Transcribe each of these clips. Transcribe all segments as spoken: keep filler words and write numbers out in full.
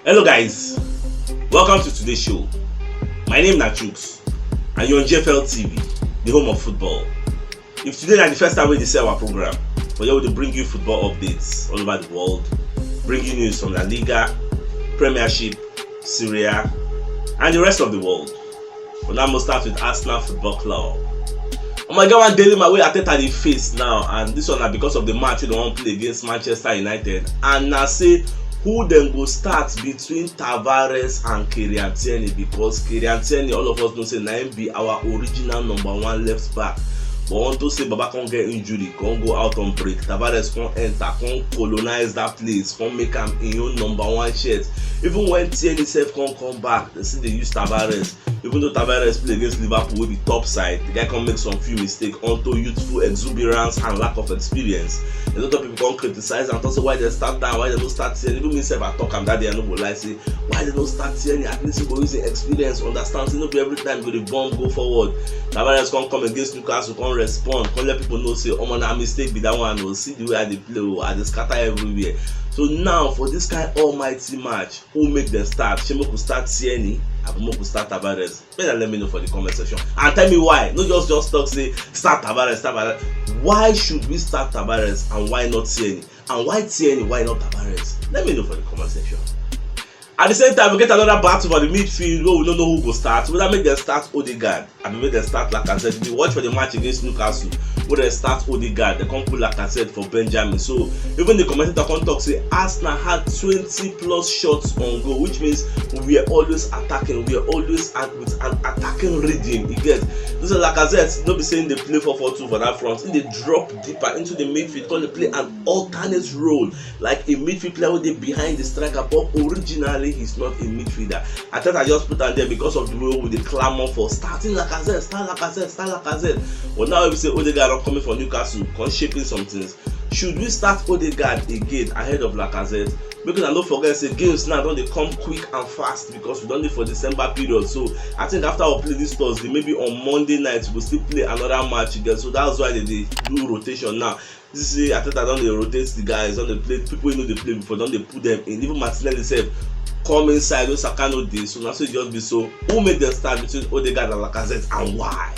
Hello guys, welcome to today's show. My name na Chuks and you're on G F L T V, the home of football. If today na the first time wey you dey see our program, for here we dey bring you football updates all over the world, bring you news from La Liga, Premiership, Serie A, and the rest of the world. But now we'll start with Arsenal Football Club. Oh my God, one dilemma wey Arteta dey face now, and this one na because of the match wey dem wan play against Manchester United, and na say who dem go start between Tavares and Kieran Tierney, because Kieran Tierney, all of us know say na him be our original number one left back. But unto say Baba come get injury, come go out on break, Tavares come enter, come colonize that place, come make am im own number one shirt. Even when Tierney sef come come back, dem still dey use Tavares. Even though Tavares play against Liverpool wey be top side, the guy come make some few mistake unto youthful exuberance and lack of experience. A lot of people come criticize am, talk say why dem start am, why dem no start Tierney. Even me sef, I talk am that day, I no go lie, say why dem no start Tierney, at least he go use him experience, understand say no be every time you go dey bomb go forward. Tavares come come against Newcastle, come respond, come let people know say omo, na mistake be that one o. See the way I dey play o, I dey scatter everywhere. So now for this kind almighty match, who make dem start? Shey make we start Tierney, abi make we start Tavares? Make dem let me know for the comment section and tell me why. No just just talk say start Tavares, start Tavares. Why should we start Tavares and why not Tierney? And why Tierney, why not Tavares? Let me know for the comment section. At the same time, we get another battle for the midfield where we don't know who go start. Whether make dem start Odegaard, abi make dem start Lacazette. If you watch for the match against Newcastle, where dem start Odegaard, dem come put Lacazette for Benjamin. So even the commentator come talk say Arsenal had twenty plus shots on goal, which means we were always attacking, we were always at, with an attacking rhythm. You get this is Lacazette, no be saying they play four four two for that front. He dey drop deeper into the midfield, come dey play an alternate role, like a midfield player wey dey behind the striker, but originally he's not a midfielder. Arteta just put am there because of the way we dey clamor for starting Lacazette, start Lacazette, start Lacazette. But now we say Odegaard don coming for Newcastle, come shaping some things. Should we start Odegaard again ahead of Lacazette? Make una no forget say games now don dey come quick and fast because we don dey for December period. So I think after we play this Thursday, maybe on Monday night we go still play another match again. So that's why dem dey do rotation now. You see, Arteta don dey rotate the guys, don dey play people wey no dey play before, don dey put them in. Even Martinelli sef come inside wey Saka no dey, so na so e just be. So who make dem start between Odegaard and Lacazette, and why?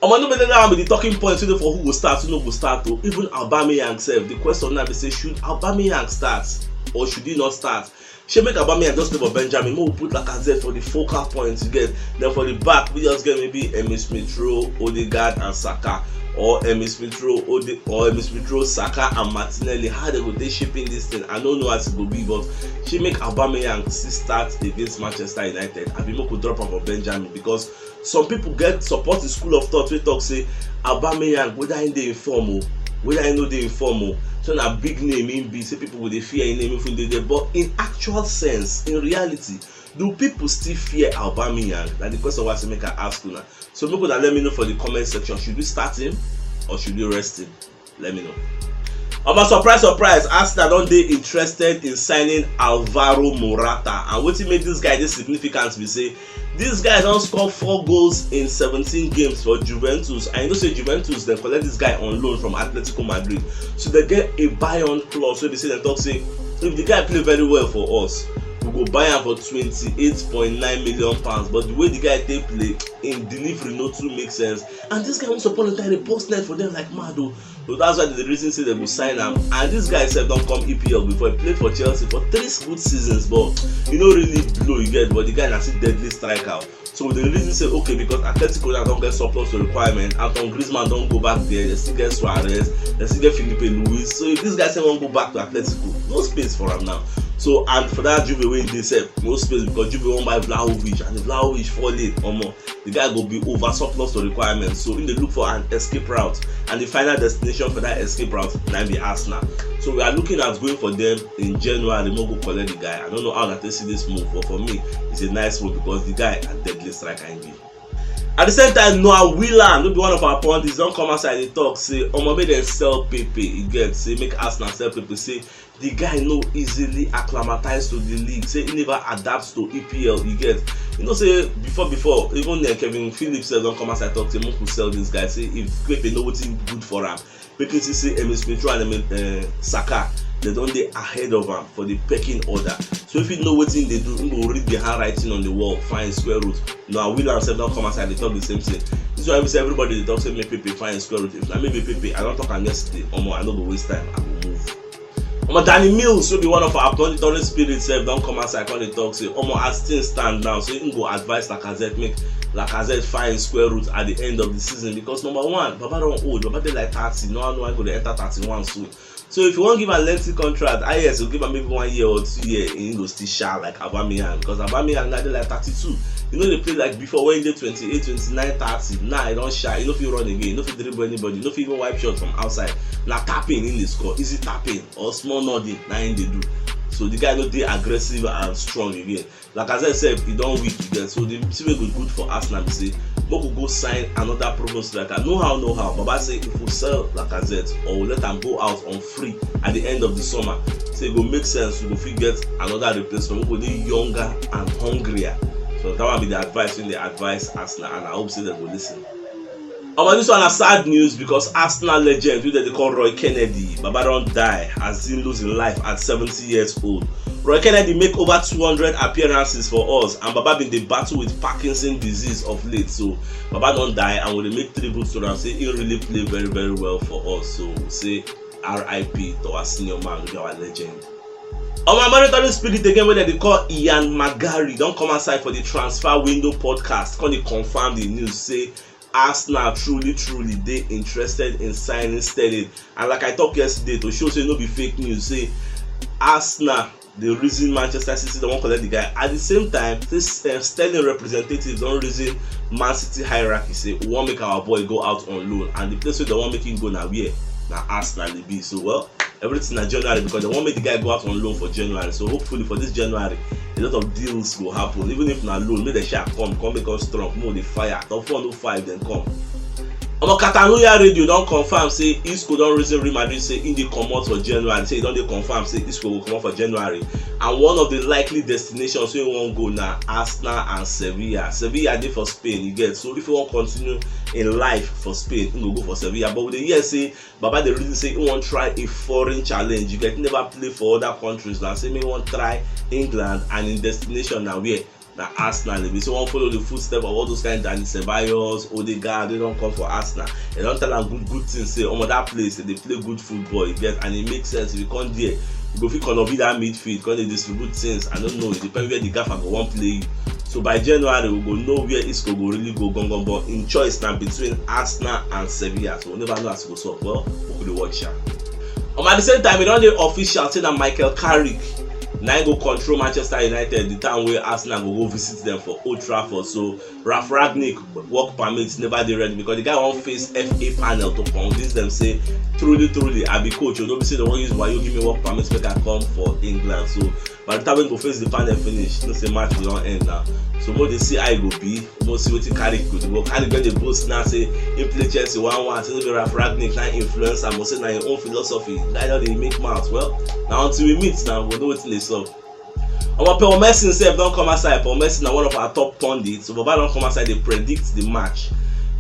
Omo, no be that one be the talking point today for who go start, who no go start o. Even Aubameyang sef, the question now be say, should Aubameyang start or should he not start? Shey make Aubameyang just stay for Benjamin, make we put Lacazette for the focal point, you get. Then for the back, we just get maybe Emile Smith Rowe, Odegaard and Saka, or Emile Smith Rowe, Ode or Emile Smith Rowe, Saka and Martinelli. How dem go dey shaping this thing, I no know as e go be, but shey make Aubameyang still start against Manchester United, abi make we drop am for Benjamin? Because some people get support the school of thought wey talk say Aubameyang, whether he dey in form o, whether he no dey in form o, so na big name he be, say people go dey fear him name if he dey there. But in actual sense, in reality, do people still fear Aubameyang? Na the question wey I say make I ask una. So make una let me know for the comment section. Should we start him or should we rest him? Let me know. Omo, surprise, surprise, Arsenal don dey interested in signing Alvaro Morata. And wetin make this guy dey significant be say this guy don score four goals in seventeen games for Juventus. And you know say Juventus dem collect this guy on loan from Atletico Madrid. So dem get a buy-on clause wey be say dem talk say if the guy play very well for us, we go buy am for twenty-eight point nine million pounds. But the way the guy take play, im delivery no too make sense. And this guy wan support the guy dey burst net for them like mad o. So that's why the reason say dem go sign am. And this guy sef don come E P L before. He played for Chelsea for three good seasons, but e no really blow, you get. But the guy na still deadly striker. So the reason say, okay, because Atletico now don get surplus to requirement, Antoine Griezmann don go back there, dem still get Suarez, dem still get Filipe Luis. So if this guy sef wan go back to Atletico, no space for am now. So, and for that Juve wey dey sef, no space, because Juve wan buy Vlahovic, and if Vlahovic fall in, omo, the guy go be over surplus to requirements. So im dey look for an escape route, and the final destination for that escape route na be Arsenal. So we are looking at going for them in January, make we go collect the guy. I don't know how una take see this move, but for me, it's a nice move because the guy na deadly striker im be. At the same time, Noah Whelan, wey be one of our pundits, don come outside dey talk say omo, make dem sell Pepe. You get, say make Arsenal sell Pepe, say the guy no easily acclimatized to the league, say he never adapts to E P L. You get, you know say before, before, even uh, Kevin Phillips sef don come outside talk say make we sell this guy, say if Pepe know wetin good for am, make him see say Emile Smith Rowe and Emile uh, Saka dem don dey ahead of am for the pecking order. So if you know wetin dey do, im go read the handwriting on the wall, find square root. Now William sef don come outside dey talk the same thing. This one be say everybody dey talk say make Pepe find square root. If na me be Pepe, I don talk am yesterday. Omo, I no go waste time, I go move. Omo, Danny Mills, wey be one of our monitoring spirits sef, don come outside come dey talk say, omo, as things stand now, say im go advise Lacazette make Lacazette find square root at the end of the season, because number one, Baba don old, Baba dey like thirty, no, no, I go dey enter thirty-one soon. So if you wan give am lengthy contract, I S go give am maybe one year or two year, e go still sha like Aubameyang, because Aubameyang now dey like thirty-two. You know, dey play like before when e dey twenty-eight, twenty-nine, thirty. Now e don sha, e no fit run again, e no fit dribble anybody, e no fit even wipe shot from outside. Na tapping im dey score, easy tapping or small nodding na im dey do. So the guy no dey aggressive and strong again. Lacazette sef, e don weak again. So the thing wey go good for Arsenal be say make we go sign another proven striker. No how, no how. Baba say if we sell Lacazette or we let am go out on free at the end of the summer, say e go make sense. We go fit get another replacement. We go dey younger and hungrier. So that one be the advice wey dey advise Arsenal, and I hope say dem go listen. Omo, this one na sad news because Arsenal legend wey dem dey call Roy Kennedy, Baba don die as im lose im life at seventy years old. Roy Kennedy make over two hundred appearances for us, and Baba bin dey battle with Parkinson disease of late. So Baba don die, and we dey make tribute to am, say he really play very, very well for us. So we say R I P to our senior man, wey be our legend. Omo, monitoring spirit again, wey dem dey call Ian Magary, don come outside for the Transfer Window podcast, come dey confirm the news, say Arsenal truly, truly dey interested in signing Sterling. And like I talk yesterday, to show say no be fake news, say Arsenal dey reason Manchester City, dem wan collect the guy. At the same time, this, uh, Sterling representatives don reason Man City hierarchy, say we wan make our boy go out on loan, and the place wey dem wan make him go na where? Na Arsenal e be. So, well, everything na January, because dem wan make the guy go out on loan for January. So hopefully for this January, a lot of deals go happen. Even if na loan, make dem sha come, come make us strong, make we dey fire. Top four no fire, dem come. Omo, Catalonia radio don confirm say Isco don reason Real Madrid, say im dey comot for January. Say e don dey confirm say Isco go comot for January, and one of the likely destinations wey e wan go na Arsenal and Sevilla. Sevilla dey for Spain, you get. So if e wan continue im life for Spain, im go go for Sevilla. But we dey hear say Baba dey reason say he wan try a foreign challenge. You get, he never play for other countries now. Say make he wan try England, and im destination na where? Na Arsenal e be. So wan follow the footstep of all those kind Dani Ceballos, Odegaard, wey don come for Arsenal. Dem don tell am good, good things, say, omo, that place, dem dey play good football, you get, and e make sense. If you come there, you go fit contribute that midfield, come dey distribute things. I don't know, it depends where the gaffer go wan play you. So by January, we go know where Isco go really go gangan, but im choice na between Arsenal and Sevilla. So we never know as e go sup. Well, we go dey watch am. Um, at the same time, e don dey official say na Michael Carrick na im go control Manchester United the time wey Arsenal go go visit them for Old Trafford. So Ralf Rangnick work permit never dey ready because the guy wan face F A panel to convince them say, truly, truly, I be coach. You no be say dem wan use wayo give me work permit make I come for England. So by the time we go face the panel finish, you know say match go don end now. So make we dey see how e go be. Make we see wetin Carrick go do. But Carrick don dey boast now say he play Chelsea one one, say no be Ralf Rangnick na influence am, or say na him own philosophy. Guy don dey make mouth. Well, na until we meet now, we go know wetin dey sup. Omo, Paul Merson sef don come outside. Paul Merson na one of our top pundits. So Baba don come outside dey predict the match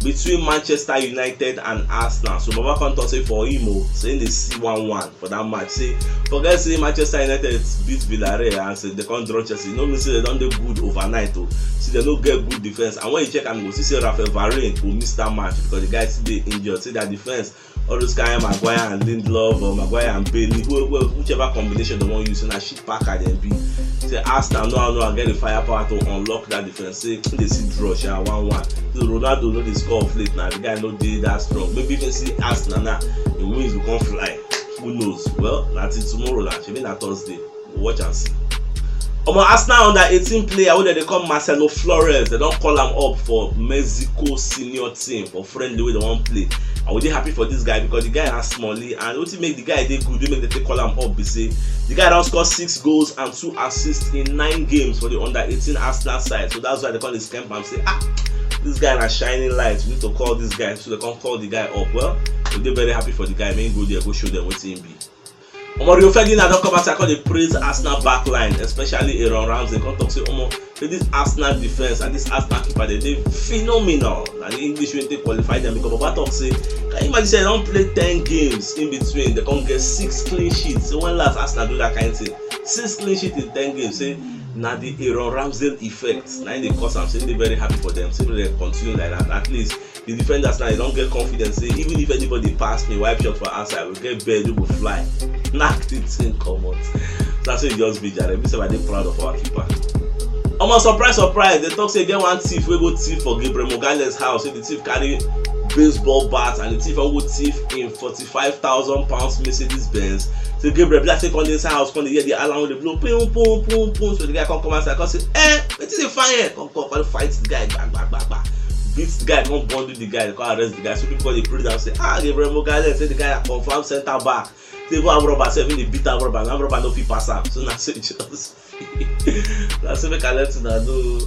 between Manchester United and Arsenal. So Baba come talk say for him o, say he dey see one one for that match. Say forget say Manchester United beat Villarreal and say dem come draw Chelsea. No mean say dem don dey good overnight o. See, dem no get good defense. And when you check am, you go see say Rafael Varane go miss that match because the guy still dey injured. See their defense, all those kind Maguire and Lindelof or Maguire and Bailey, who, who, whichever combination dem wan use, na shit packer dem be. Say Arsenal no, no get the firepower to unlock that defense. Say dem dey see draw sha, one one. So Ronaldo no dey score of late now. The guy no dey that strong. Maybe if dem see Arsenal now, the wings go come fly. Who knows? Well, na till tomorrow na. Shebi na Thursday. Watch and see. Omo, Arsenal under eighteen player wey dem dey call Marcelo Flores, dem don call am up for Mexico senior team for friendly wey dem wan play. And we dey happy for this guy because the guy na smallie, and wetin make the guy dey good, wey make dem take call am up be say the guy don score six goals and two assists in nine games for the under eighteen Arsenal side. So that's why dem come dey scamp am say, ah, this guy na shining light, we need to call this guy. So dem come call the guy up. Well, we dey very happy for the guy. Make he go there, go show dem wetin he be. Omo, Rio Ferdinand don come outside, come dey praise Arsenal backline, especially Aaron Ramsey. Come talk say, omo, This Arsenal defense and this Arsenal keeper, they dey phenomenal. Na the English wey take qualify them, because Baba talk say, can you imagine say they don play ten games in between, they come get six clean sheets. So when last Arsenal do that kind of thing? Six clean sheets in ten games. Say na the Aaron Ramsdale effect. Na im dey cause am. Say they very happy for them. Say they continue like that. At least the defenders now, they don get confidence. Say even if anybody pass me, wipe shot for outside, we get bird wey go fly, knock the thing comot. So that's what e just be, jare. Me sef, I dey proud of our keeper. Omo, surprise, surprise, they talk say e get one thief wey go thief for Gabriel Magalhaes house. Say the thief carry baseball bat and the thief wan go thief im forty-five thousand pounds Mercedes Benz. Say Gabriel be like say come dey inside house, come dey hear the alarm wey dey blow, pum, pum, pum, pum. So the guy come come outside, come say, eh, wetin dey fire? Come, come, come fight the guy, gba, gba, gba, gba. Beat the guy, come bundle the guy, come arrest the guy. So people dey praise am, say, ah, Gabriel Magalhaes, say the guy na confirm center back. Say even armed robber sef, im dey beat armed robber, and armed robber no fit pass am. So na so e just, na so make I let una know.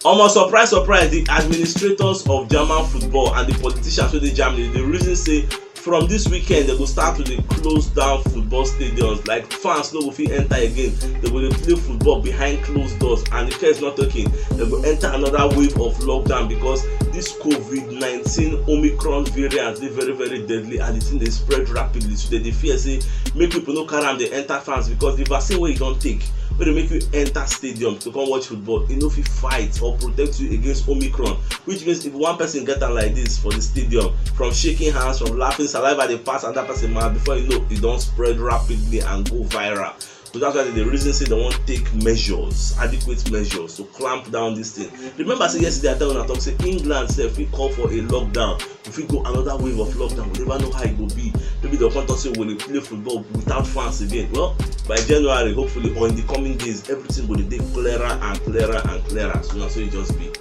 Omo, surprise, surprise, the administrators of German football and the politicians wey dey Germany dey reason say from this weekend they go start to dey close down football stadiums. Like, fans no go fit enter again. They go dey play football behind closed doors, and if care is not taken, they go enter another wave of lockdown, because this COVID nineteen Omicron variant dey very, very deadly, and the thing dey spread rapidly. So they dey fear say make people no carry am dey enter fans, because the vaccine wey you don take, wey dey make you enter stadium to come watch football, e no fit fight or protect you against Omicron. Which means if one person get am like this for the stadium, from shaking hands, from laughing, saliva dey pass another person mouth, before you know, e don spread rapidly and go viral. So that's why they dey reason say they wan take measures, adequate measures, to clamp down this thing. Remember say yesterday I tell una talk say England sef fit call for a lockdown. We fit go another wave of lockdown. We never know how e go be. Maybe they'll come talk say we dey play football without fans again. Well, by January, hopefully, or in the coming days, everything go dey dey clearer and clearer and clearer. So na so e just be.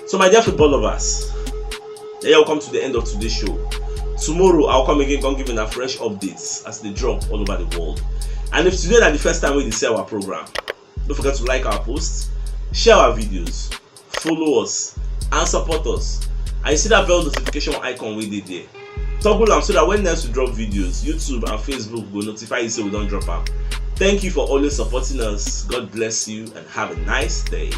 So my dear football lovers, then you come to the end of today's show. Tomorrow I'll come again, come give una fresh updates as they drop all over the world. And if today na the first time wey you dey see our program, don't forget to like our posts, share our videos, follow us, and support us. And you see that bell notification icon wey dey there, toggle am so that when next we drop videos, YouTube and Facebook go notify you say we don drop am. Thank you for always supporting us. God bless you and have a nice day.